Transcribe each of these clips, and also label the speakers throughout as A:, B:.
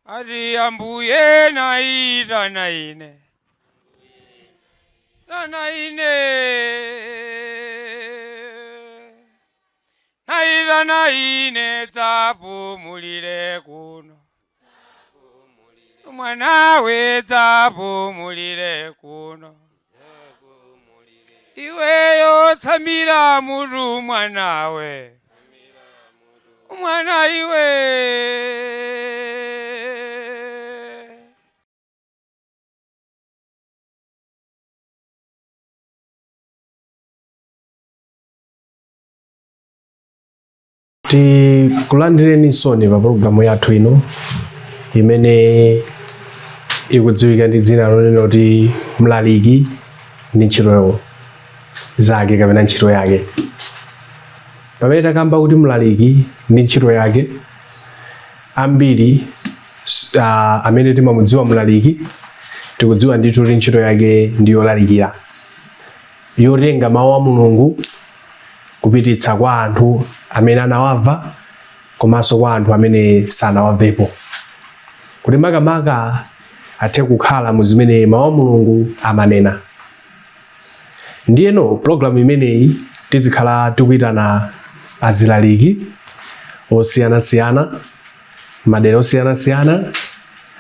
A: Ati Ambuye naitana ine, tana ine, naitana ine, dzapumulire kuno, mwanawe dzapumulire kuno, iweyo tsamira mutu mwanawe, mwana iwe.
B: Tikulandireninso pa pologalamu yathu ino imene ikudziwika ndi dzina lonena kuti Mlaliki ndi Ntchito Zake kapena Ntchito Yake. Pamene takamba kuti mlaliki ndi ntchito yake, ambiri amene timamudziwa mlaliki tikudziwa ndithu kuti ntchito yake ndi yolalikira, yotenga mawu a Mulungu kupititsa kwa anthu amene anawamva komanso kwa anthu amene sanawamvepo, kuti makamaka athe kukhala mu zimene mawu a Mulungu amanena. Ndiyeno pulogalamu imeneyi tizikhala tikuitana azilaliki osiyanasiyana madera osiyanasiyana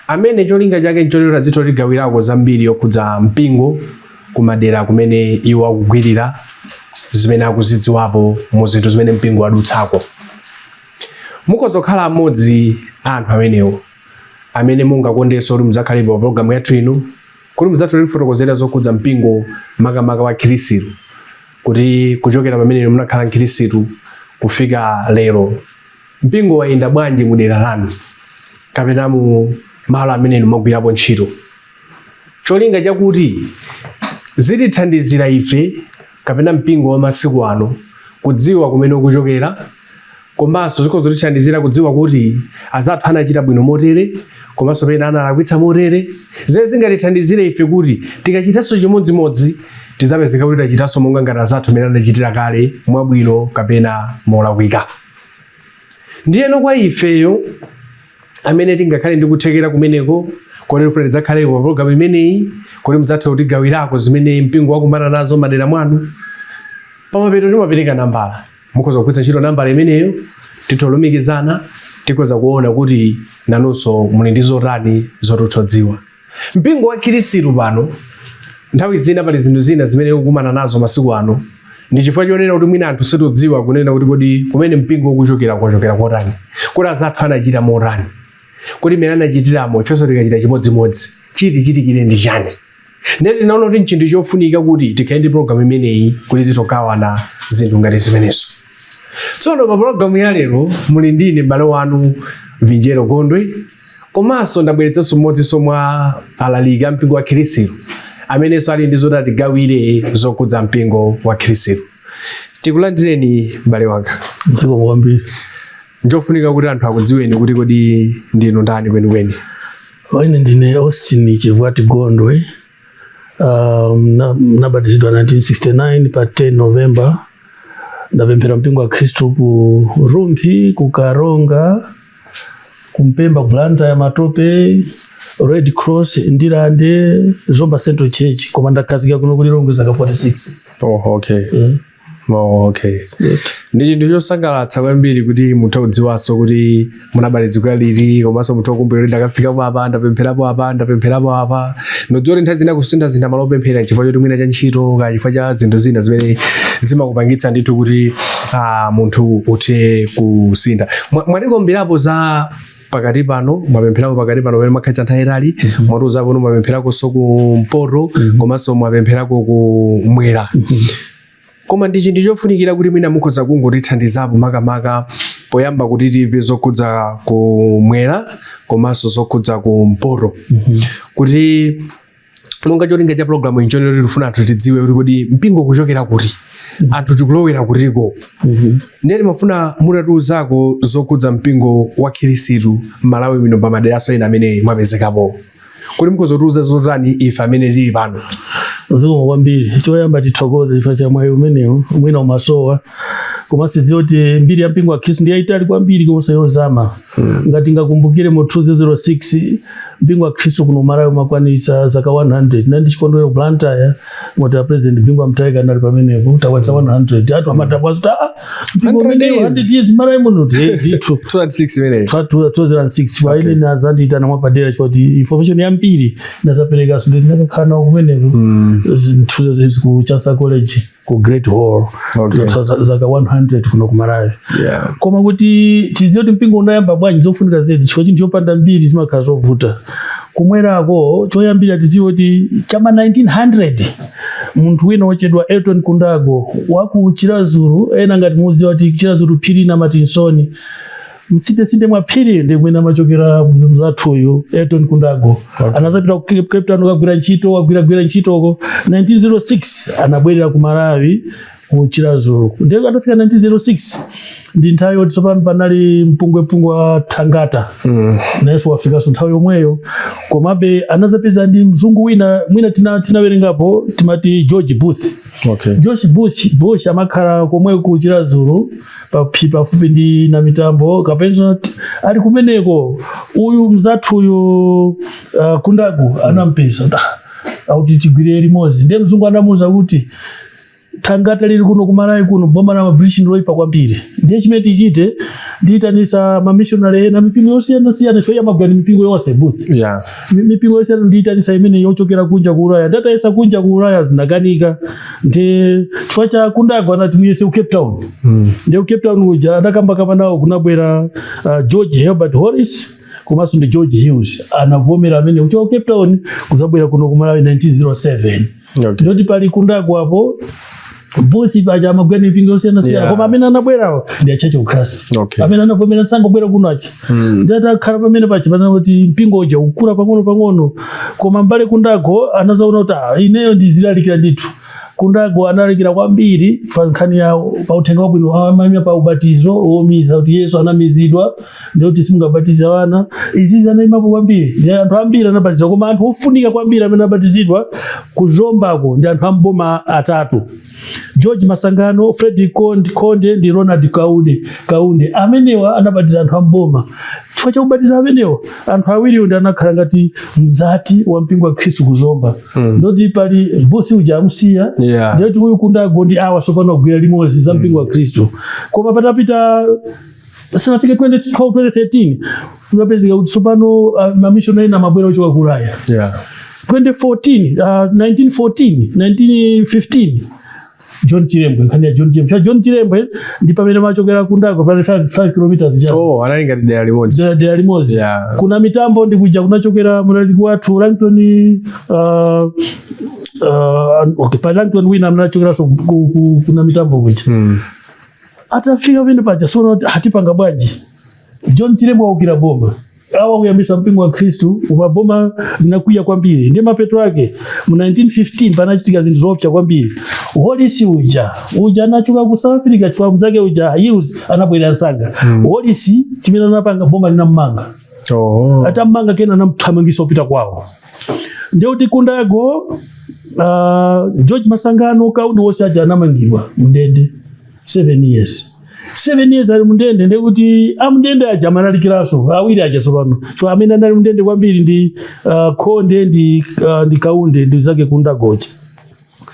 B: amene cholinga chake nchoti adzitha kutigawirako zambiri yokhudza mpingo kumadera kumene iwo akugwirira, zimene akuzidziwapo mu zinthu zimene mpingo wadutsako. Mukhoza kukhala amodzi a anthu amenewo amene mungakondenso kuti mudzakhalepo pa pulogalamu yathu ino, kuti mudzathe kutifotokozera zokhudza mpingo makamaka wa Khristu, kuti kuchokera pamene inu munakhala Mkhristu kufika lero mpingo wayenda bwanji mu dera lanu kapena mu malo amene inu mwagwirapo ntchito, cholinga chakuti zitithandizira ife kapena mpingo wa masiku ano kudziwa kumene ukuchokera, komanso zikhoza kutithandizira kudziwa kuti azathu anachita bwino motere komanso pena analakwitsa motere, zimene zingatithandizire ife kuti tikachitanso chimodzimodzi tidzapezeka kuti tachitanso monga ngati azathu amene anachitira kale, mwabwino kapena molakwika. Ndiyeno kwa ifeyo amene tingakhale ndi kuthekera kumeneko kodi tifuna tidzakhalepo pa pologalamu imeneyi kuti mudzathe kutigawirako zimene mpingo wakumana nazo madera mwanu, pamapeto timapereka nambala. Mukhoza kugwiritsa ntchito nambala imeneyo, titha kulumikizana, tikhoza kuona kuti nanunso muli ndi zotani zoti mpingo wa Khristu pano. Nthawi zina pali zinthu zina zimene tikukumana nazo masiku ano ndi chifukwa chonena kuti mwina anthu sitidziwa kunena kuti kodi kumene mpingo ukuchokera kwachokera kotani, kuti azathu anachita motani, kuti mmene anachitiramo ifenso tikachita chimodzimodzi chitichitikire ndi chani. Ndiye tinaona kuti nchinthu chofunika kuti tikhale ndi pologalamu imeneyi kuti titogawana zinthu ngati zimenezo. Tsono pa pologalamu ya lero muli ndine m'bale wanu Vinjero Gondwe, komanso ndabweretsanso mmodzinso mwa alaliki a mpingo wa Khristu amenenso ali ndi zoti atigawire zokhudza mpingo wa Khristu. Tikulandireni, m'bale wanga.
C: Zikomo kwambiri.
B: Njofunika kuti anthu akudziweni kuti kodi ndinu ndani kwenikweni?
C: Ine ndine Austin Chivwati Gondwe. Nabatizidwa 1969 pa 10 November. Ndapemphera mpingo wa Khristu ku Rumphi, ku Karonga, kumpemba, ku Blantyre, Matope, Red Cross, Ndirande, Zomba Central Church, koma ndakhazikika kuno ku Lilongwe zaka 46.
B: Oh, okay. Oh, okay. Ndi chinthu chosangalatsa kwambiri kuti mutha kudziwanso kuti munabatizidwa liti, komanso mutha kukumbukira kuti ndakafikapo apa, ndapempherapo apa, ndapempherapo apa. Ndodziwa kuti nthawi zina kusinthasintha malo opemphera chifukwa choti mwina cha ntchito kaya chifukwa cha zinthu zina zimene zimakupangitsa ndithu kuti munthu uthe kusintha. Mwatikumbirapo za pakati pano, mwapempherapo pakati pano pamene mwakhalitsa nthawi itali. Mwatiuzapo kuti mwapempherakonso kumpoto komanso mwapempherako kumwera. Koma ndi chinthu chofunikira kuti mwina mukhoza kungotithandizapo makamaka poyamba kuti timve zokhudza kumwera komanso zokhudza kumpoto, kuti monga cholinga cha programu iyi nchonena kuti tifuna anthu tidziwe kuti kodi mpingo kuchokera kuti, anthu tikulowera kutiko. Ndiye timafuna mutatiuzako zokhudza mpingo wa Khristu Malawi muno pa maderaso ena amene mwapezekapo, kuti mukhoza kutiuza zotani ife amene tili pano.
C: Zikomo kwambiri. Choyamba tithokoze chifukwa cha mwayi umenewu, mwina umasowa. Komanso tidziwe kuti mbiri ya mpingo wa Khristu ndi yayitali kwambiri komanso yozama. Ngati ngakumbukire mu 2006 mpingo wa Khristu kuno Malawi umakwanitsa zaka 100, nandi chikondwerero Blantyre moti a President Bingu wa Mutharika anali pamenepo, takwanitsa 100. Anthu amadabwa kuti mpingo
B: 100
C: umenewu
B: years.
C: 100 years Malawi muno, ndithu.
B: 2006 imeneyi?
C: 2006. Pa ine nazandiitana mwapadera choti information yambiri nazaperekaso, ndi ndinakakhala nawo kumeneko zinthu izi ku Chancellor College, ku Great Hall. Zaka 100 kuno ku Malawi. Koma kuti tidziwe kuti mpingo unayamba bwanji, zofunika zedi, chifukwa chinthu chopanda mbiri zimakhala zovuta kumwerako. Choyambira, tidziwe kuti chama 1900 munthu wina wochedwa Elton Kundago waku Chirazulu, ena ngati mudziwa kuti Chirazulu phiri na Matinsoni, msindesinde mwa phiri ndi kumene amachokera mzathuyu Elton Kundago. Anazapita ku Cape Town kugwira ntchito, wagwiragwira ntchitoko. 1906 anabwerera ku Malawi, ku Chirazulu. Ndiye atafika 1906 ndi nthawi yoti tsopano panali mpungwepungwe wa Thangata. Nayenso wafikanso nthawi yomweyo, komabe anazapeza ndi mzungu wina, mwina tinawerengapo, timati George Booth. George Bush amakhala komwe ku Chirazulu pafupi ndi Namitambo kapena ali kumeneko. Uyu mzathuyu Kundagu anampeza akuti tigwire limodzi. Ndiye mzungu anamuwuza kuti thangata lili kuno kumalawi kuno, boma la Mabritish loipa kwambiri, ndiye chimene tichite, ndiyitanisa mamishonary ena, mipingo yosiyanasiyana, chifukwa amagwira ndi mipingo yonse Booth. Mipingo yosiyana, ndiyitanisa imene yochokera kunja ku Ulaya. Ndatayesa kunja ku Ulaya zinakanika, ndi chifukwa cha Kundago anati muyese ku Cape Town. Ndiye ku Cape Town kuja adakambakamba nawo, kunabwera George Herbert Hollis komanso ndi George Hughes. Anavomera amene kuchoka ku Cape Town kuzabwera kuno ku Malawi 1907. Ndoti pali Kundago apo, Booth paja amagwira mipingo yosiyanasiyana. Koma amene anabwerawo ndi a Church of Christ. Amene anavomera nsangobwera kuno achi. Ndi atakhala pamene pachi panena kuti mpingo uja ukukula pang'ono pang'ono, koma mbale Kundago anazaona kuti ineyo ndizilalikira ndithu. Kundago analalikira kwambiri pa nkhani ya pa uthenga wabwino, amayima pa ubatizo womiza, kuti Yesu anamizidwa, ndikuti simungabatize ana. Izizi anayimapo kwambiri, ndi anthu ambiri anabatizidwa. Koma anthu ofunika kwambiri amene anabatizidwa kuzombako ndi anthu amboma atatu: George Masangano, Frederick Konde ndi Ronald Kaunde. Amenewa anabatiza anthu amboma. Chifukwa chakubatiza amenewa anthu awiriwo, ndi anakhala ngati mzati wa mpingo wa Khristu kuzomba. Ndoti pali Booth uja amusiya, ndoti uyu Kundago ndi awa sopano agwira limodzi za mpingo wa Khristu. Koma patapita, sanafike 2012, 2013, kunapezeka kuti tsopano mamishonari ena amabwera ochoka ku Ulaya. 2014, 1914, 1915, John Chilembwe, nkhani ya John Chilembwe. John Chilembwe ndi pamene machokera Kundago pali 5 kilometers cha
B: Oh, anali ngati dera limodzi.
C: Dera limodzi. Kuna mitambo ndi kuja kunachokera mulaliki wathu Langton, okay, pa Langton wina mnachokeranso kuna mitambo kuja. Atafika pamene paja sono atipanga bwanji? John Chilembwe waukira boma, awa kuyambisa mpingo wa Khristu upa, boma linakwiya kwambiri. Ndiye mapeto ake mu 1915 panachitika zinthu zoopsa kwambiri. Hollis uja anachoka ku South Africa chifukwa mzake uja Hughes anabwera msanga. Hollis chimene anapanga, boma linammanga. Atammanga kena anamuthamangisa kupita kwawo. Ndiye kuti Kundago, George Masangano, Kaudi, wonse aja anamangidwa mundende 7 years. 7 years ali mundende. Ndiye kuti amundende aja amalalikiranso awiri aja tsopano. So amene anali mundende kwambiri ndi Khonde ndi Kaunde ndi zake Kundagoja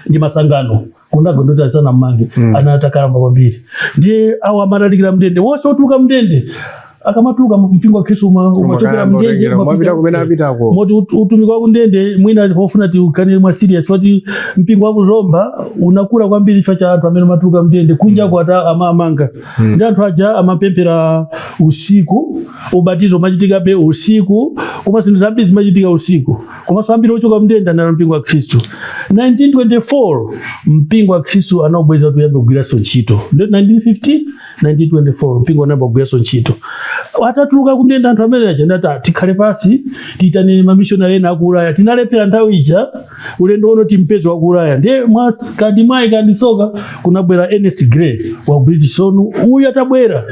C: ndi Masangano. Kundago ndoti asana mmange, anatakalamba kwambiri. Ndiye awo amalalikira mndende wonse otuluka mndende, akamatuluka mpingo wa Khristu umachokera
B: Umakayamba
C: mndende
B: utengera, umapita kumene apitako.
C: Moti utumiki wa kundende mwina pofuna tiukanire mwa serious, choti mpingo wa kuzomba unakula kwambiri chifukwa cha anthu amene amatuluka mndende kunja kwa amamanga. Ndi anthu aja amapemphera usiku, ubatizo umachitikabe usiku, koma zinthu zambiri zimachitika usiku. Komanso ambiri ochoka mndende anali mpingo wa Khristu. 1924 mpingo wa Khristu anaubweza kuti uyambe kugwiranso ntchito. Ndi 1915, 1924 mpingo unayamba kugwiranso ntchito atatuluka kundende anthu amene aja. Ndati tikhale pasi, tiitane mamishonari ena aku Ulaya. Tinalephera nthawi ija, ulendo uno timpeze wa ku Ulaya. Ndiye kandi mwayi kandi tsoka, kunabwera Ernest Gray wa British. Sono uyu atabwera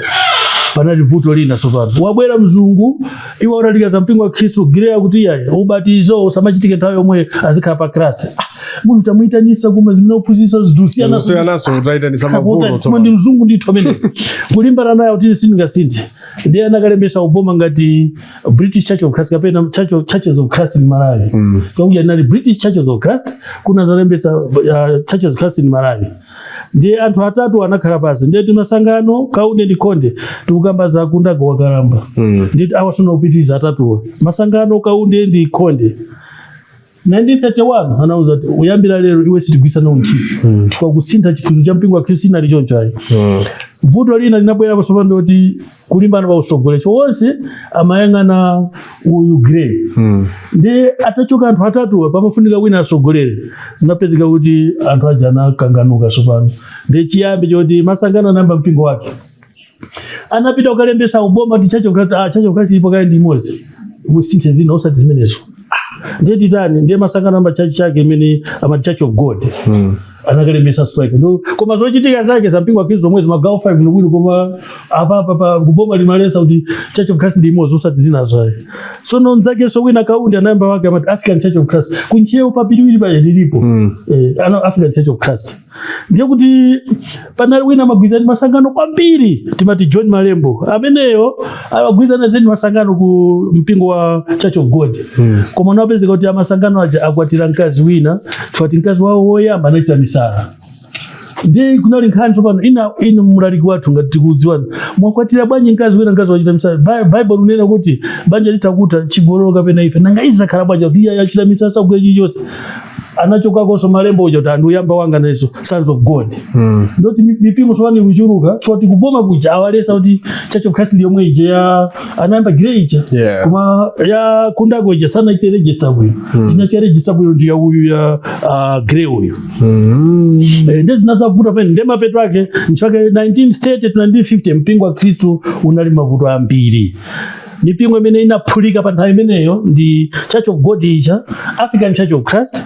C: panali vuto lina. Tsopano wabwera mzungu, iwo aulalikira za mpingo wa Khristu. Gray akuti iyayi, ubatizo usamachitike nthawi yomwe, azikhala pa klasi. Munthu tamuyitanisa kuma zimene uphunzitsa zidusiyana.
B: Kusiyanaso utayitanisa mavuto.
C: Koma ndi mzungu ndithu amene kulimbana naye kuti sindingasinthe. Ndiye anakalembesa uboma ngati British Church of Christ kapena Churches of Christ in Malawi. Chakuja inali British Churches of Christ, kuna analembesa Churches of Christ in Malawi. Ndiye anthu atatu anakhala pasi, ndiye timasangano Kaunde ndi Khonde, tikukamba za Kundago wakalamba. Ndiye awasona kupitiriza atatuwa, Masangano, Kaunde ndi Khonde. 1931 anauza kuti uyambira lero iwe sitigwisa nawo ntchito, chifukwa kusintha chiphunzitso cha mpingo wa Khristu inali choncho ayi. Vuto lina linabwera pasopano kuti kulimbana pa usogoleri wonse amayang'ana uyu Gray. Ndi atachoka anthu atatuwa, pamafunika wina asogolere. Zinapezeka kuti anthu aja anakanganuka. Sopano ndi chiyambi choti Masangano anayamba mpingo wake, anapita kukalembesa uboma kuti Church of Christ, Church of Christ ilipo kale ndi imodzi, musinthe zina osati zimenezo. Ndiye titani? Ndiye Masangano amba church chake imene amati Church of God. Anakalembesa strike ndo, koma zochitika zake za mpingo wa Khristu zomwe zimagawo 5 bwinobwino, koma apapa pa kuboma limalesa kuti Church of Christ ndi imodzi osati zinazo ayi. So nonzakenso wina Kaundi anayamba wake amati African Church of Christ, kunchewu papiriwiri paye lilipo. Ana African Church of Christ. Ndiye kuti panali wina amagwirizana Masangano kwambiri, timati John Malembo. Ameneyo amagwirizana zeni Masangano ku mpingo wa Church of God. Koma unapezeka kuti amasangano aja akwatira mkazi wina, chifukwa mkazi wawo woyamba anachita misala. Ndiye kunali nkhani tsopano ina inu mlaliki wathu ngati tikudziwana, mwakwatira bwanji mkazi wina, mkazi wachita misala? Bible lunena kuti banja litakuta chigololo kapena ife, nanga izi zakhala bwanji kuti iye achita misala sakugwira chilichonse? Anachokakonso Malembo uja kuti anthu uyamba wanga nazo Sons of God. Ndoti mipingo tsopano ikuchuluka, tsoti kuboma kuja awalesa kuti Church of Christ ndi yomwe ija ya anayamba Gray ija. Koma ya Kundako ija sanachite register bwino. Inachite register bwino ndi ya uyu ya Gray uyu. Ndi zinazavuta pene. Ndi mapeto ake nchake 1930 to 1950 mpingo wa Khristu unali mavuto ambiri. Mipingo imene inaphulika pa nthawi imeneyo ndi Church of God ija, African Church of Christ,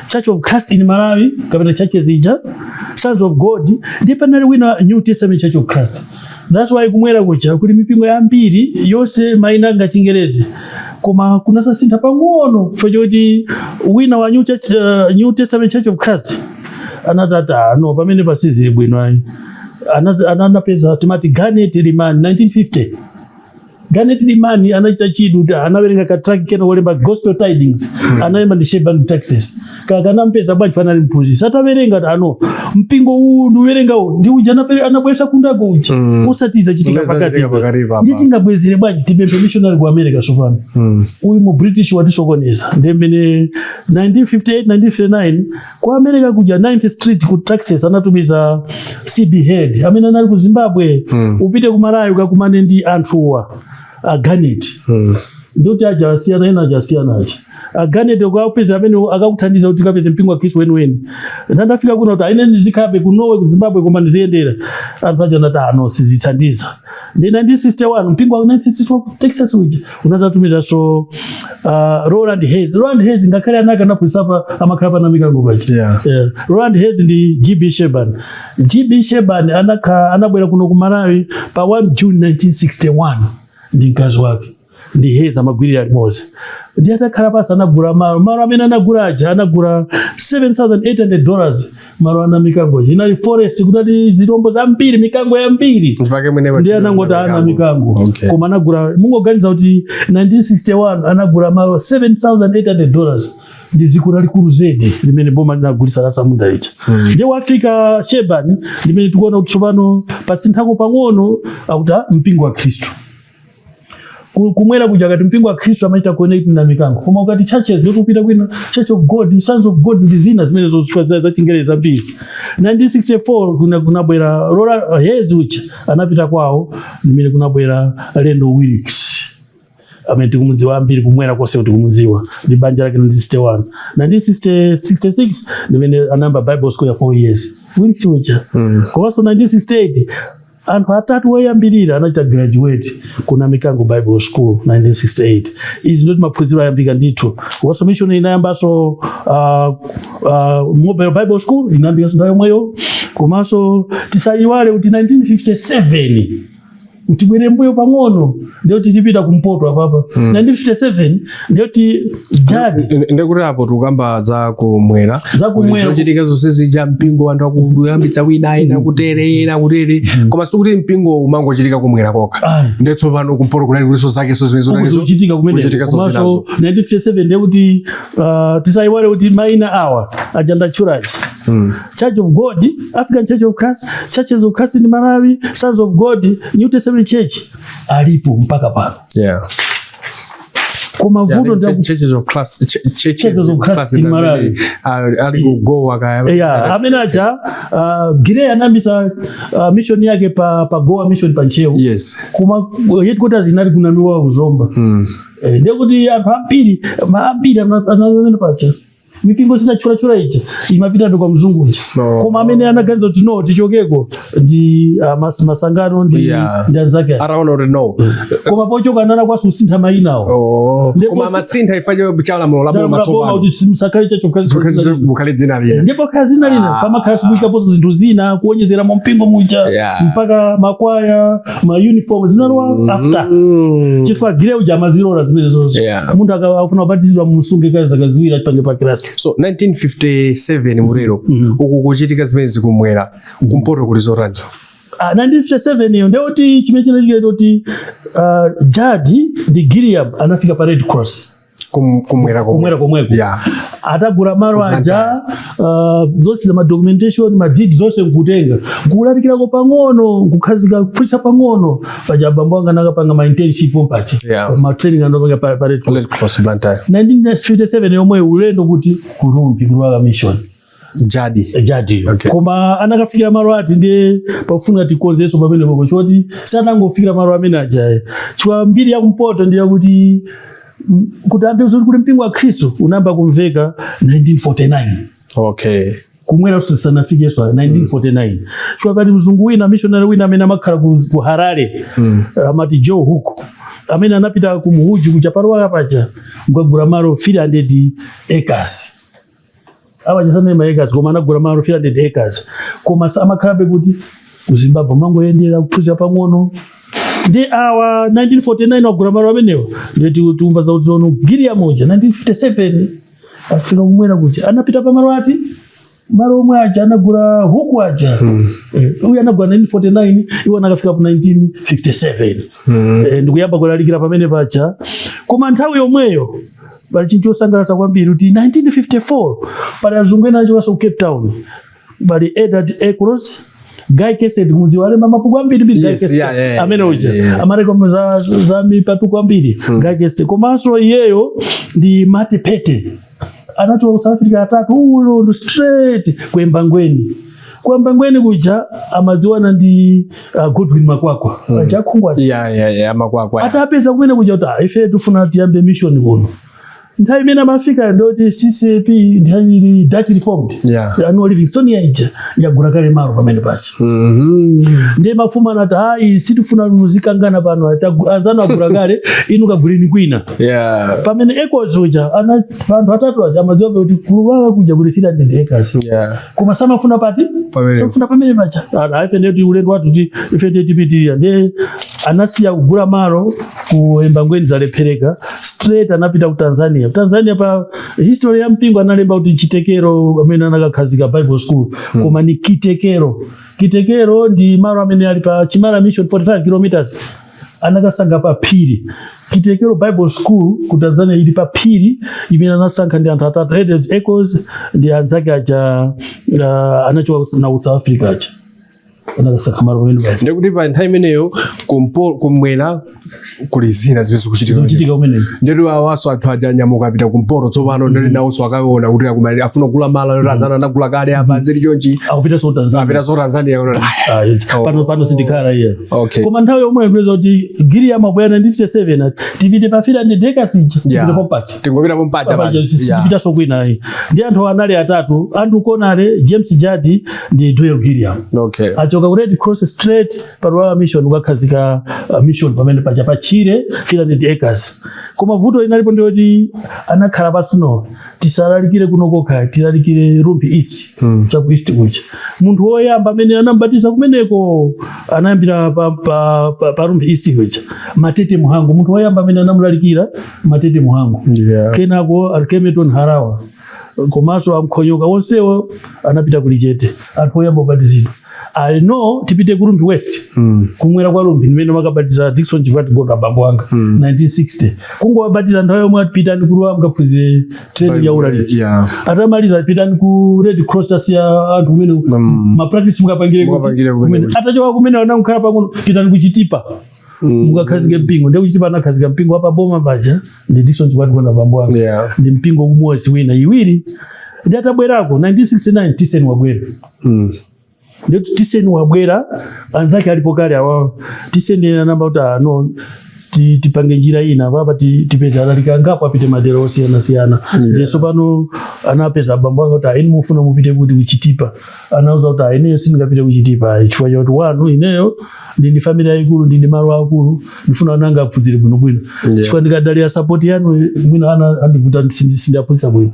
C: Church of Christ in Malawi kapena churches ija, Sons of God, ndi panali wina New Testament Church of Christ. That's why kumwera kucha kuli mipingo yambiri yonse mayina nga Chingerezi, koma kunasasintha pang'ono chifukwa choti wina wa New Testament Church of Christ anatati, "Ah, no, pamene pasizili bwino ayi." Anapeza timati Garnet Limani 1950. Garnet Limani anachita chidwi kuti anawerenga ka tract kena kolemba Gospel Tidings, analemba ndi Sheban Texas. Kakanampeza bwanji? Fanali mphunzitsi. Atawerenga kuti ano mpingo uwu ndiuwerenga uwu ndi uja anabwesa Kundako uja, usatiza chitika pakati.
B: Usachitika pakati papa.
C: Ndi tingabwezere bwanji? Tipemphe missionary ku America. Sopano uyu mu British watisokoneza. Ndi mmene 1958 1959 ku America kuja 9th Street ku Texas anatumiza CB Head amene anali ku Zimbabwe, upite ku Malawi ukakumane ndi anthuwa a Garnet. Ndikuti aja asiyana ena aja asiyana aja a Garnet ukapeza amene akakuthandiza kuti ukapeze mpingo wa Khristu weniweni. Ndandafika kuno kuti aine ndizikhabe ku Norway, ku Zimbabwe, koma ndiziyendera anthu aja anati ano sizithandiza. Ndi 1961 mpingo wa 1964 Texas uja unatatumizanso Roland Hayes. Roland Hayes ngakhale anaka anaphunzitsa amakhala pa Namikango paja. Yeah. Roland Hayes ndi GB Sheban. GB Sheban anabwera kuno ku Malawi pa 1 June 1961 ndi mkazi wake ndi Hayes, amagwirira limodzi. Ndi atakhala pasi anagula malo. Malo amene anagula aja anagula $7800 malo ana mikango. Inali forest, kunali zirombo zambiri, mikango yambiri.
B: Mpake mwene
C: Ndi anangoti ana mikango. Koma anagula, mungoganiza kuti 1961 anagula malo $7800, ndi dziko lalikulu zedi limene boma linagulisa la samunda lija. Ndiye wafika Sheban limene tikuona kuti tsopano pasinthako pang'ono, akuti ah, mpingo wa Khristu. Kumwera kuja kati mpingo wa Khristu amachita connect na mikango, koma ukati churches ndikupita kwina Church of God, Sons of God ndi zina zimene zotchula za Chingerezi zambiri. 1964 kunabwera Roland Hayes uja anapita kwawo, limene kunabwera Lendo Wilkes amene tikumudziwa ambiri kumwera konse kuti tikumudziwa ndi banja lake. 1961 1966 limene anayamba Bible school ya 4 years Wilkes uja. Komanso 1968 anthu atatu oyambirira anachita graduate kuna Mikango Bible School 1968. Izi ndoti maphunziro ayambika ndithu. Komanso mission inayambanso Mobile Bible School inayambikanso nthawi yomweyo. Komanso tisayiwale kuti 1957 Tibwere mbuyo pang'ono, ndiyoti tipita kumpoto apapa. 1957 ndiyoti Judge
B: Ndekuti apo tikukamba za kumwera.
C: Za kumwera.
B: Zochitika zonse zija, mpingo anthu akuyambitsa wina, ena kutere, ena kutere, koma sikuti mpingo umangochitika kumwera kokha.
C: Ayi.
B: Ndi tsopano kumpoto kunali kuliso zakeso zimene zonalizo
C: Kuchitika kumene
B: kuchitika
C: komanso
B: zinazo.
C: 1957 ndekuti tisayiwale kuti maina awa ajanda church, Church of God, African Church of Christ, Churches of Christ in Malawi, Sons of God, New Testament Church alipo mpaka pano. Koma vuto ndi
B: Churches of Christ, churches
C: Churches of Christ in Malawi.
B: Ali kugowa kaya.
C: Yeah, amene aja Gray anayambisa mission yake pa Goa Mission pa Ntcheu. Koma headquarters inali kunamiwa kuzomba. Ndekuti anthu ambiri ambiri amene pacha mipingo sinachulachula ija imapita kwa mzungu uja.
B: No.
C: Koma amene anaganiza kuti no, tichokeko ndi Masangano ndi ndi anzake aja.
B: Ataona kuti no.
C: Koma pochoka nana kwasu usintha mayinawo.
B: Oh.
C: Ndipo
B: Koma amasintha ifacho cha lamulo la boma tsopano.
C: Kuti simsakhale chacho.
B: Mukhale dzina lina.
C: Ndipo khala zina lina pamakhala sikuyikaponso zinthu zina kuonjezera mu mpingo muja, mpaka makwaya, ma uniform zinalowa after, chifukwa Gray uja amazilola zimene zonse. Munthu akafuna kubatizidwa, musunge kazi zaka 2 apange pa class.
B: So 1957 murero uku kuchitika zimene zikumwera, kumpoto kuli zotani?
C: Ah, 1957 iyo ndekuti chimene chinachitika kuti Judge ndi Gilliam anafika pa Red Cross.
B: Kumwera komwe.
C: Kumwera komweko. Atagula malo aja, zonse za ma documentation, ma deed zonse nkutenga, nkulalikirako pang'ono, nkukhazika kuphunzitsa pang'ono paja. Abambo anga nakapanga ma internship pacha, ma training anopanga pa Red Cross.
B: Red Cross Blantyre.
C: 1957 yomwe ulendo kuti ku Rumphi, ku Ruaka Mission.
B: Jadi.
C: Jadiyo.
B: Okay.
C: Koma anakafikira malo ati ndiye pafuna tikonzenso pamene popo, choti sanangofikira malo amene ajaye, chifukwa mbiri yakumpoto ndiye kuti kuti ambe kuti kuli mpingo wa Khristu unayamba kumveka 1949. Kumwera sanafikenso 1949, chifukwa pali mzungu wina, missionary wina amene amakhala ku Harare, amati Joe Hook, amene anapita ku Mhuju kuja pa Ruaka paja nkagula malo 300 acres. Awa chisanene ma acres, koma anagula malo 300 acres. Koma amakhalabe kuti ku Zimbabwe mangoyendera kuphunzira pang'ono. Ndi awa 1949 wagula malo amenewo, ndiye tikumva za kuti zono Gilliam uja 1957 afika kumwera kuja, anapita pa malo ati, malo omwe aja anagula huku aja. Uyu anagula 1949, iwo anakafika ku 1957. Ndikuyamba kulalikira pamene paja. Koma nthawi yomweyo pali chinthu chosangalatsa kwambiri kuti 1954 pali azungu ena achokanso ku Cape Town, pali Edward Eccles, Guy Keset, muzi walemba mabuku ambiri mbiri Guy Keset. Amene uja amalemba za mipatuko ambiri, Guy Keset. Komanso iyeyo ndi Mati Pete anachoka ku South Africa, atatu ulo ndo straight ku Embangweni. Ku Embangweni kuja amaziwana ndi Godwin Makwakwa, aja akhungu aja.
B: Yeah, Makwakwa.
C: Atapeza kumene kuja kuti, "Ah, ife tifuna tiyambe mission kuno." Nthawi imene amafika ndoti CCAP, nthawi ili Dutch Reformed, anu Livingstone ija yagula kale malo pamene pacha. Ndiye mafumu anati, "Hayi, sitifuna muzikangana pano, anzanu agula kale, inu kaguleni kwina." Pamene Eccles uja ana anthu atatu aja amadziwa kuti ku Ruaka kuja kuli 300 acres, koma samafuna pati?
B: Pamene.
C: Samafuna pamene pacha. Ah, ife ndiye ulendo wathu ti ife ndiye tipitirira. Ndiye anasiya kugula malo ku Embangweni, zalephereka, straight anapita ku Tanzania. Ku Tanzania, pa history ya mpingo analemba kuti Chitekero amene anakakhazika Bible school, koma ni Kitekero. Kitekero ndi malo amene ali pa Chimala Mission, 45 kilometers. Anakasankha pa phiri. Kitekero Bible School ku Tanzania ili pa phiri imene anasankha ndi anthu atatu, Edward Eccles ndi anzake aja, anachoka na South Africa aja, anakasankha malo pamene paja.
B: Ndikuti pa nthawi imeneyo kumwera kuli zina zimene zikuchitika.
C: Zikuchitika kumene.
B: Ndetu awaso anthu aja anyamuka apita kumpoto tsopano, ndeti nawonso akaona kuti afuna kugula malo, ndeti azana anagula kale apa, zili chonchi.
C: Akupita so Tanzania.
B: Apita so Tanzania kuti,
C: Ah, yes. Pano sitikhala iye. Koma nthawi yomwe mpeza kuti Gilliam abwera 1957 ati tipite pa 300 acres ija, tipite pompacha.
B: Tingopita pompacha basi.
C: Sipitaso kwina ayi. Ndi anthu anali atatu, Andrew Conary, James Judge ndi Doyle Gilliam. Achoka. Anachoka ku Red Cross straight pa Ruaha Mission kukakhazika mission pamene paja pachire 300 acres. Koma vuto linalipo ndiyoti anakhala pasi, no, tisalalikire kuno kokha, tilalikire Rumphi East, chaku east kucha. Munthu woyamba amene anambatiza kumeneko anayambira pa Rumphi East kucha, Matete Muhangu. Munthu woyamba amene anamulalikira, Matete Muhangu. Kenako Arkemeton Harawa komanso amkhonyoka, onsewo anapita kulichete, anthu oyamba kubatizidwa. Ali no, tipite ku Rumphi West, kumwera kwa Rumphi, ndimene makabatiza Dickson Chivati Gondo, abambo anga, 1960. Kungowabatiza, nthawi yomwe atipitani ku Ruaha mukaphunzire training ya ulaliki. Atamaliza, pitani ku Red Cross, tasiya anthu kumene, ma practice mukapangire kuti
B: Mukapangire kumene.
C: Kumene. Atachoka kumene anakhala pang'ono, pitani kuchitipa mukakhazike mpingo. Ndiye kuchitipa anakhazika mpingo apa boma paja ndi Dickson Chivati Gondo, abambo anga. Ndi mpingo umodzi wina iwiri. Ndi atabwerako 1969, Tisen wabwera. Ndi Tisen wabwera, anzake alipo kale awa. Tisen anamba kuti, ah, no, tipange njira ina papa, tipeze alaliki angapo apite madera osiyanasiyana. Ndiye pano anapeza abambo anga kuti, "Ah, inu mufuna mupite kuti?" Kuchitipa. Anauza kuti, "Ah, ineyo sindingapite kuchitipa ayi, chifukwa chakuti wanu ineyo ndindi family yayikulu, ndindi malo akulu, ndifuna ananga aphunzire bwinobwino, chifukwa ndikadalira support yanu mwina ana andivuta, sindiaphunzitsa bwino.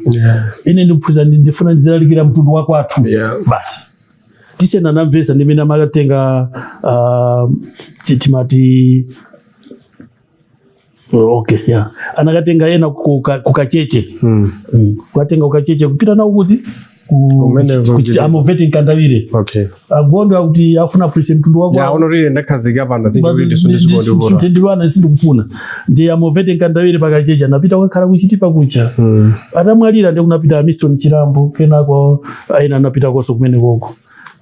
C: Ine ndikuphunzitsa, ndifuna ndizilalikira mtundu wa kwathu." Basi, Tisena anamvesa, ndimene amakatenga timati, okay, yeah, anakatenga ena kukacheche. Kukatenga kukacheche kupita nawo kuti
B: Kumene
C: amovete Nkandawire. Agondo akuti afuna aphunzitse mtundu wako.
B: Yeah, ono rili ndakhazika pano, I think really sindikundivula.
C: Ndilwana sindikufuna. Ndi amovete Nkandawire pakacheche, anapita kukakhala kuchitipa kucha. Atamwalira, ndi kunapita Miston Chilambo, kenako aina anapita koso kumene koko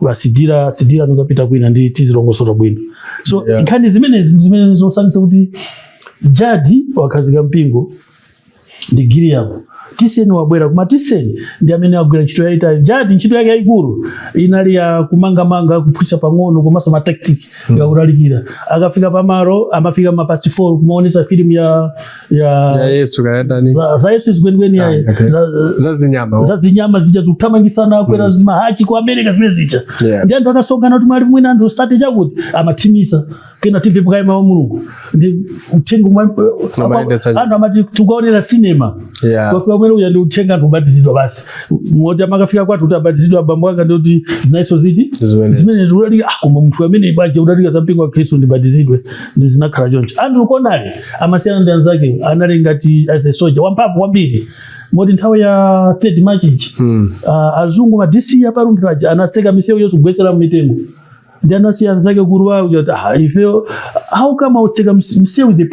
C: basidira sidira anazapita kwina, ndi tizilongosola bwino. So nkhani zimenezi ndi zimene zosangisa kuti Jadi wakhazika mpingo ndi Gilliam. Tiseni wabwera, koma Tiseni ndi amene agwira ntchito yayitali. Jadi ntchito yake yayikulu inali ya kumangamanga, kuphunzitsa pang'ono, komanso ma tactic yakulalikira. Akafika pamalo amafika ma past 4 kumaonesa filimu ya
B: Ya Yesu kayatani?
C: Za Yesu zikwenikweni yayi.
B: Ah, okay. Za zinyama.
C: Za zinyama zija zikuthamangisana, akwera zimahachi ku America zimene zija. Ndi anthu akasonkhana kuti mwali mwina anthu sate chakuti amathimisa, kena timve pokaima wa Mulungu ndi uthenga
B: Amayendetsa.
C: Anthu amati tikuonera cinema. Kufika kumene kuja ndi uthenga, anthu kubatizidwa basi. Moti amakafika kwathu kuti abatizidwa abambo anga, ndi kuti zinaiso ziti
B: Zimene.
C: zimene zikulalika. Ah, koma munthu amene bwaje ulalika za mpingo wa Khristu, ndibatizidwe. Ndi zinakhala choncho. Andrew Konale amasiyana ndi anzake, anali ngati as a soldier wamphamvu kwambiri, moti nthawi ya third March ichi, azungu ma DC aparumphi paja anatseka misewu yonse kugwetsera mitengo, ndi anasiya anzake kuruwa kuti, ah, ife how come autseka msewu? Is a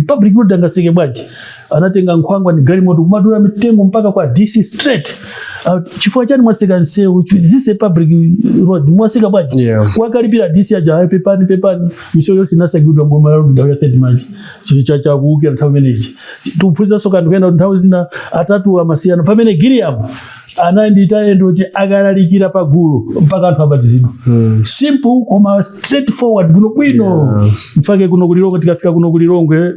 C: public road, angatseke bwanji? Anatenga nkhwangwa ni galimoto kumadula mitengo mpaka kwa DC straight. Chifukwa chani mwatseka msewu? This is a public road, mwatseka bwanji? Wakalipira DC aja, "Ayi, pepani, pepani." Misewu yonse inasagidwa boma la nthawi ya third March chakuukira nthawi imeneyi. Tikuphunziranso kanthu kena kuti nthawi zina atatu amasiyana, pamene Gilliam ananditayendo kuti akalalikira pagulu mpaka anthu abatizidwa. Simple koma straight forward, bwino bwino. Mfake kuno kulilongwe, tikafika kuno kulilongwe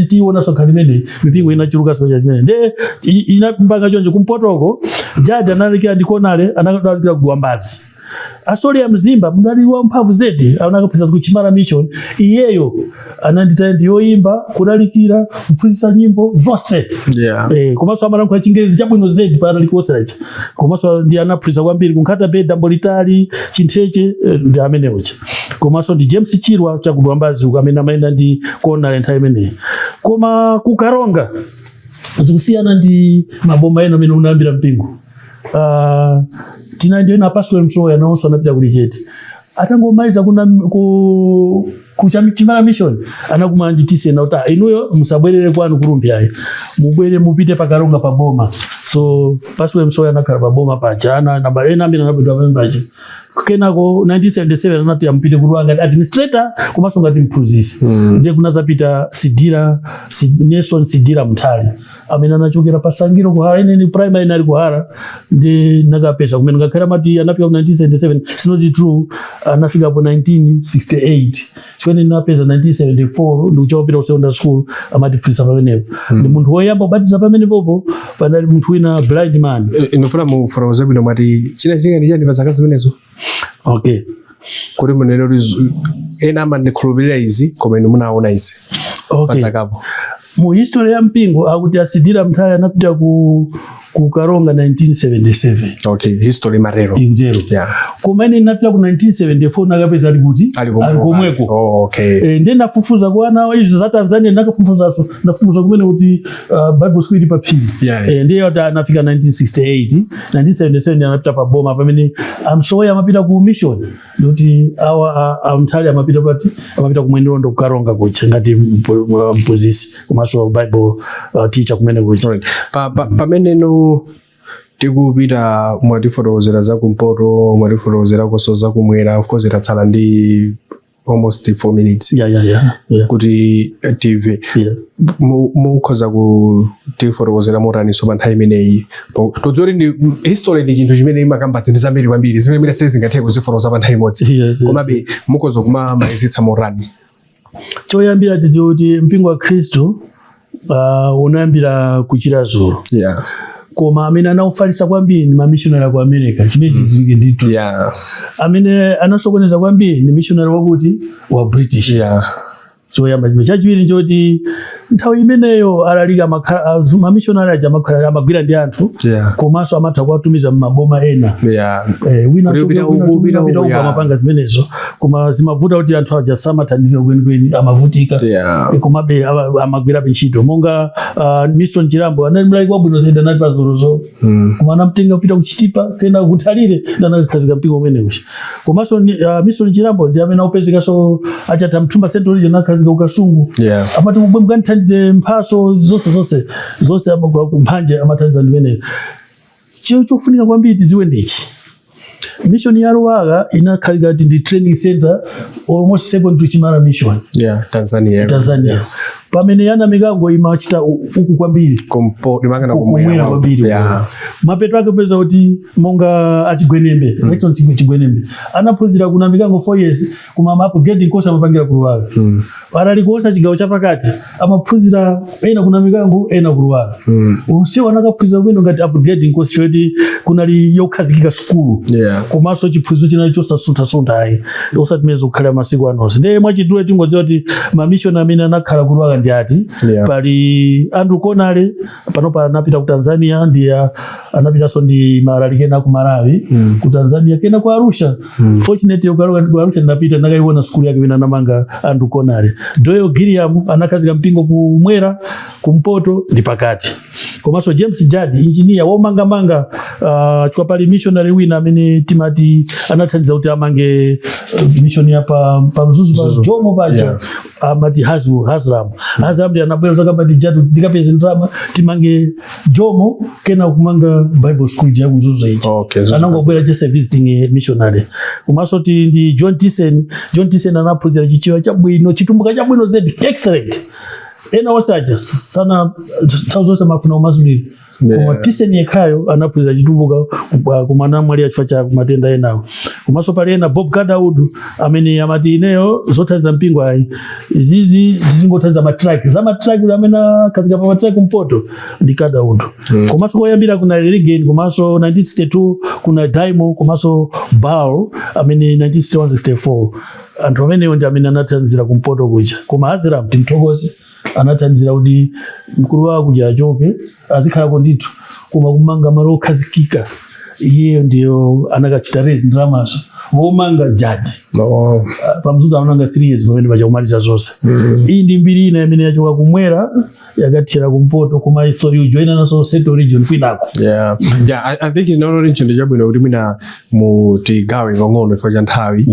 C: tionanso nkhani imeneyi, mipingo inachulukanso cha zimene nde inapanga choncho. Kumpotoko Jaji analalikira ndi Konale, analalikira kudwambazi. Asoli ya Mzimba mdali wa mphamvu zedi, anakaphunzitsa ku Chimala Mission. Iyeyo ananditaya ndi yoyimba, kulalikira, kuphunzitsa nyimbo zonse. Komanso amalankhula Chingerezi chabwino zedi pa analikosacha. Komanso ndi anaphunzitsa kwambiri kunkhata be dambo litali chintheche, ndi amene ucha. Komanso ndi James Chirwa chakudwambazi uku amene amayenda ndi Konale nthawi imeneyi. Koma kukaronga zikusiyana ndi maboma ena amene unayambira mpingo. Tina ndiyo na Pastor Msoya nawonso anapita kulichete atangomaliza kuna ku Chimala Mission, anakumana ndi Tisena kuti, "Ah, inuyo musabwerere kwanu kurumphi ayi, mubwere mupite pakaronga pa boma." So Pastor Msoya anakhala pa boma paja, ana namba ena amene anapita pamene paja. Kenako 1977 anati amupite ku Ruaha ngati administrator komanso ngati mphunzitsi. Ndiye kunazapita Sidira Nelson Sidira Mthali amene anachokera pa Sangiro kuhara. Ine ni primary inali kuhara, ndi nakapeza kumene ngakhale amati anafika ku 1977, it's not true, anafika po 1968 chifukwa napeza 1974 ndikuchawapita ku secondary school, amatiphunzitsa pamenepo. Ndi munthu woyamba kubatiza pamenepopo, panali munthu wina blind man.
B: Inofuna mufotokoze bwino, mwati chinachitika ndi chani pa zaka zimenezo?
C: Okay.
B: Kuti munene kuti ena amandikhulupirira izi, koma inu munaona izi
C: Okay.
B: Pazakapo.
C: Mu history ya mpingo akuti a C.D. Mthali anapita ku Karonga 1977.
B: Okay, history matero.
C: Ikutero. Koma ine ndinapita ku 1974, nakapeza ali kuti?
B: Ali komweko.
C: Ali komweko.
B: Oh, okay.
C: Ndiye ndafufuza kwa ana izo za Tanzania, ndakafufuzaso, ndafufuza kumene kuti Bible school ili pa phiri. Ndiye kuti anafika 1968, 1977 anapita pa boma pamene amsoya amapita ku mission, ndikuti awa amthali amapita pati? Amapita ku Mwenilondo, kukaronga kucha, ngati mphunzitsi komanso Bible teacher kumene kucha.
B: Right. Pameneno tikupita, mwatifotokozera za kumpoto, mwatifotokozerakonso za kumwera. Of course tatsala ndi almost 4 minutes kuti tive. Mukhoza kutifotokozera motaniso pa nthawi imeneyi? Todziwa kuti ndi history, ndi chinthu chimene imakamba zinthu zambiri kwambiri zimene mwina sizingathe kuzifotokoza pa nthawi imodzi. Komabe mukhoza kumamalizitsa motani?
C: Choyambira tidziwe kuti mpingo wa Khristu unayambira ku Chiradzulu, koma amene anaufalitsa kwambiri ndi mamishonari ku America, chimene chidziwike ndithu. Amene anasokoneza kwambiri ndi missionary wakuti wa British. Choyamba chimene. Chachiwiri nchoti nthawi imeneyo alalika mamishonari aja amakhala amagwira ndi anthu, komanso amatha kuwatumiza m'maboma ena. Wina
B: Kuti upita
C: achoke,
B: uku, upita
C: upita
B: uku,
C: uku, amapanga zimenezo, koma zimavuta kuti anthu aja samathandiza kwenikweni, amavutika. Komabe amagwirabe ntchito, monga Miston Chirambo anali mlaliki wabwino zedi, anali pa Zolozo, koma anamtenga kupita kuchitipa, kena kunthalire, ndanakakhazika mpingo umene ucha. Komanso Miston Chirambo ndi amene akupezekanso achata Mthumba Central Region, anakhazika kukasungu. Amati mubwe mukandithandize mphaso zonse zonse zonse, kumphanje amathandiza ndimeneyo. Chiyo chofunika kwambiri tidziwe ndichi: mission ya Ruaha inakhalika kuti ndi training center, almost second to Chimara Mission.
B: Yeah, Tanzania.
C: Tanzania. Pamene yana Mikango imachita uku kwambiri.
B: Imangana
C: kumwera
B: kumwera
C: kwambiri. Mapeto ake peza kuti monga achigwenembe, mm. Chigwenembe anaphunzira kuna Mikango 4 years, koma ma upgrading course amapangira ku Ruaha. Analikuosa chigawo chapakati amaphunzira ena kuna Mikango, ena ku Ruaha. Onsewo anakaphunzira kwino ngati upgrading course, choti kunali yokhazikika sukulu, komanso chiphunzitso chinali chosasuntha-suntha ayi, osati mene zikukhalira masiku anonse. Ndiye mwachidule tingodziwa kuti mamishoni amene anakhala ku Ruaha ndi ati? Pali Andrew Conale, panopa anapita ku Tanzania, ndi anapitanso ndi malaliki ena ku Malawi, ku Tanzania, kena ku Arusha. Fortunately ku Arusha ndinapita, ndakaiona sukulu yake imene anamanga Andrew Conale. Doyle Gilliam anakhazika mpingo kumwera, kumpoto ndi pakati. Komanso James Judd, engineer womangamanga, chifukwa pali missionary wina amene timati anathandiza kuti amange mission ya pa Mzuzu, pa
B: Mzuzu.
C: Jomo paja. Amati Haslam. Haslam ndi anabwera zakamba ndi Judd, ndikapeze ndalama timange Jomo, kena kumanga Bible school ja Mzuzu ichi.
B: Okay, Mzuzu.
C: Anangobwera just a visiting missionary. Komanso ti ndi John Thyssen. John Thyssen anaphunzira Chichewa chabwino, Chitumbuka chabwino zedi, excellent. Ena onse aja sana nthawi zonse amafuna kumasulira, koma Thyssen yekhayo anaphunzira Chitumbuka, koma anamwalira chifukwa cha matenda enawo. Komanso pali ena, Bob Cadawood, amene amati ineyo zothandiza mpingo ayi, izizi zizingothandiza matraki, za matraki, amene akhazika pa matraki kumpoto ndi Cadawood. Komanso koyambira kuna Religen, komanso 1962 kuna Daimo, komanso Bal amene 1961 64. Anthu amenewo ndi amene anathandizira kumpoto kuja. Koma Haslam timthokoze, anathandizira kuti mkulu wawo kuja achoke, azikhalako ndithu, koma kumanga malo okhazikika iyeyo ndiyo anakachita raise ndalamazo, womanga Judd. Pamzuzu anamanga 3 years pamene pachakumaliza zonse. Iyi ndi mbiri ina imene yachoka kumwera yakathira kumpoto, koma iso ijoina naso Central Region kwinako.
B: Yeah, I think inaona chinthu chabwino kuti mwina mutigawe pang'ono chifukwa cha nthawi,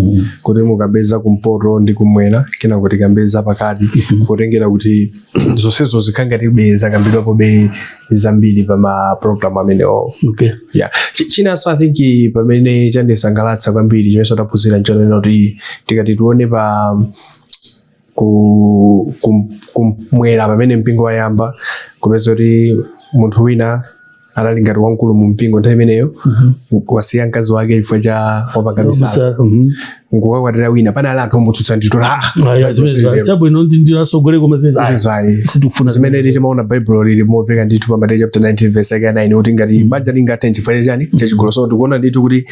B: kuti mukambeza kumpoto ndi kumwera, kena kuti kambeza pakati, kutengera kuti zonsezo zikhale ngati be zakambidwapo be zambiri pa ma program amenewo. Yeah. Chinanso I think pamene chandisangalatsa kwambiri, chimene taphunzira, nchonena kuti tikati tione pa kumwera pamene mpingo wayamba, kupeza kuti munthu wina anali ngati wamkulu mu mpingo nthawi imeneyo, wasiya mkazi wake chifukwa cha wapanga misala. Nkukakwatira wina, panali anthu omutsutsa ndithu,
C: Aya, zimene chabwino ndi asogolere, koma zimene ayi, sitikufuna.
B: Zimene timaona Baibulo lili momveka ndithu pa Mateyu chapter 19 verse yake ya 9 kuti ngati banja lingathe nchifukwa chani? Chachigololo. So tikuona ndithu kuti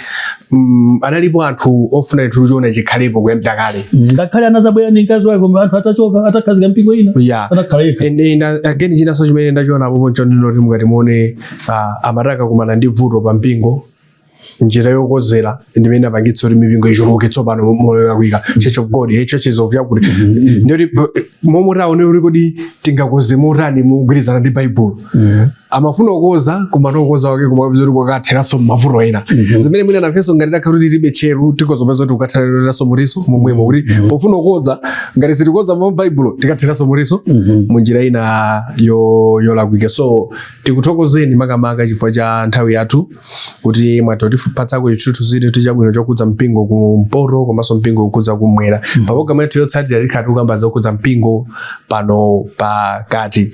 B: analipo anthu ofuna ndithu chiona chikhalepo kuyambira kale.
C: Ngakhale anazabwera ndi mkazi wake, koma anthu atachoka, atakhazika mpingo ina, atakhala yekha.
B: And again, chinanso chimene ndachiona apopo nchonena kuti mukati muone, amataka kumana ndi vuto pa mpingo, njira yokozera ndimene apangitsa kuti mipingo ichuluke tsopano moyolakwika, Church of God, churches of yakuti, ndiyoti momwe taone kuti kodi tingakoze motani mugwirizana ndi Baibulo. Amafuna kukoza, koma nokoza wake kumakapeza kuti kwakatheranso mavuto ena, zimene mwina nafenso ngati takhala kuti tilibe tcheru tikozopeza kuti kukatheranso muriso momwemo, kuti pofuna kukoza, ngati sitikoza mu Baibulo, tikatheranso muriso munjira ina yolakwika. So tikuthokozeni makamaka chifukwa cha nthawi yathu, kuti mwatipatsako chithunzithunzi chabwino chokhudza mpingo kumpoto komanso mpingo kukhudza kumwera. Pa programu yathu yotsatira tikhala tikukamba zokhudza mpingo pano pakati,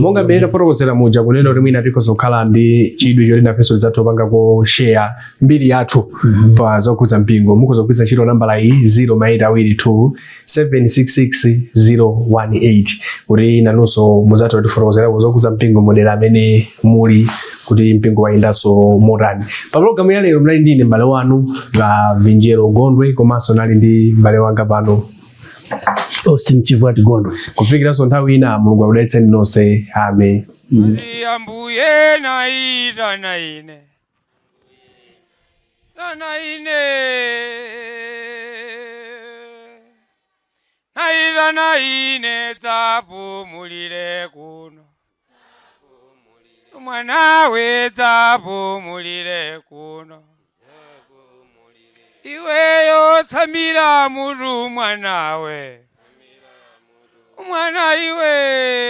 B: monga mmene tafotokozera muja, kunena kuti mwina tikhoza kukhala ndi chidwi choti nafenso tidzathu share mbiri yathu pa zokhudza mpingo. Mukhoza kugwiritsa ntchito nambala iyi, 0 maita 2 2 766 018, kuti nanunso mudzatha kutifotokozerako zokhudza mpingo modera amene muli, kuti mpingo wayendanso motani. Pa programu ya lero mnali ndine m'bale wanu la Vinjero Gondwe, komanso nali ndi m'bale wanga pano,
C: Austin Chivwati Gondwe.
B: Kufikiranso nthawi ina, Mulungu akudalitseni nonse. Amen.
A: Ambuye naitana ine, tana ine, naitana ine, dzapumulire kuno, mwanawe, dzapumulire kuno, iweyo tsamira mutu, mwanawe, mwana iwe.